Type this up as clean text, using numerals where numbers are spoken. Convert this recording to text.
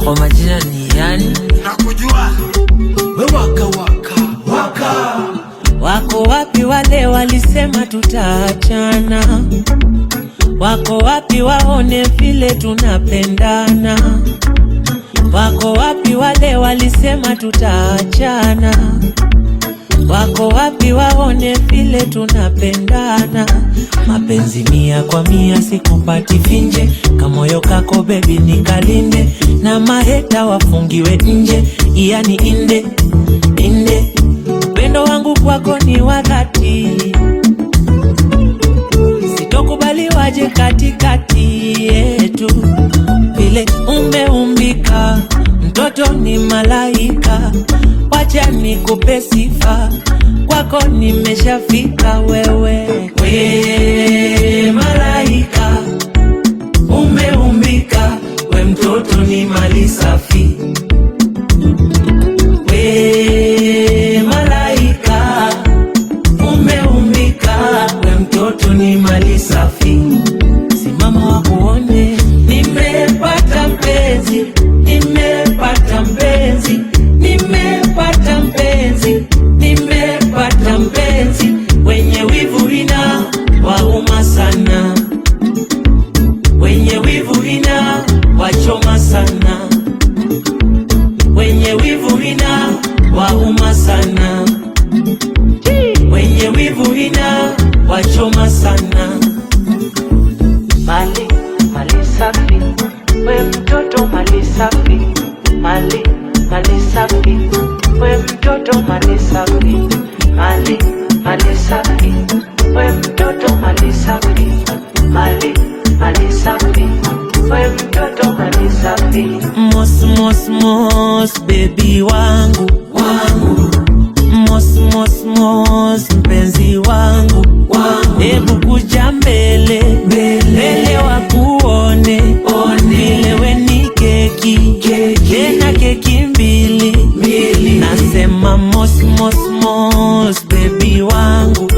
Kwa majina ni yani Nakujua we waka waka waka. Wako wapi wale walisema tutaachana? Wako wapi waone vile tunapendana? Wako wapi wale walisema tutaachana? Wako wapi waone vile tunapendana? Mapenzi mia kwa mia sikupati finje, kamoyo kako bebi nikalinde, na maheta wafungiwe nje, yani inde inde. Upendo wangu kwako ni wa dhati, sitokubali waje katikati yetu. Vile umeumbika, mtoto ni malaika, wacha nikupe sifa, kwako nimeshafika. Wewe we malaika, umeumbika, we mtoto ni mali safi. We malaika, umeumbika, we mtoto ni mali safi. Simama wakuone, nimepata mpenzi, nimepata mpenzi, nimepata mpenzi, nimepata mpenzi. Wenye wivu ina wauma sana, wenye wivu ina wachoma sana, wenye wivu ina wauma sana, wenye wivu ina wachoma sana. Mali, mali safi, we mtoto mali safi. Mali, mali safi, we mtoto mali safi. Mali, mali safi, we mtoto mali safi. Mali, mali safi, we mtoto mali safi. Mos, mos, mos, baby wangu wangu. Mos, mos, mos, mpenzi wangu wangu. Hebu kuja mbele mbele wakuone vile we ni keki tena keki mbili mbili. Nasema mos, mos, mos, baby wangu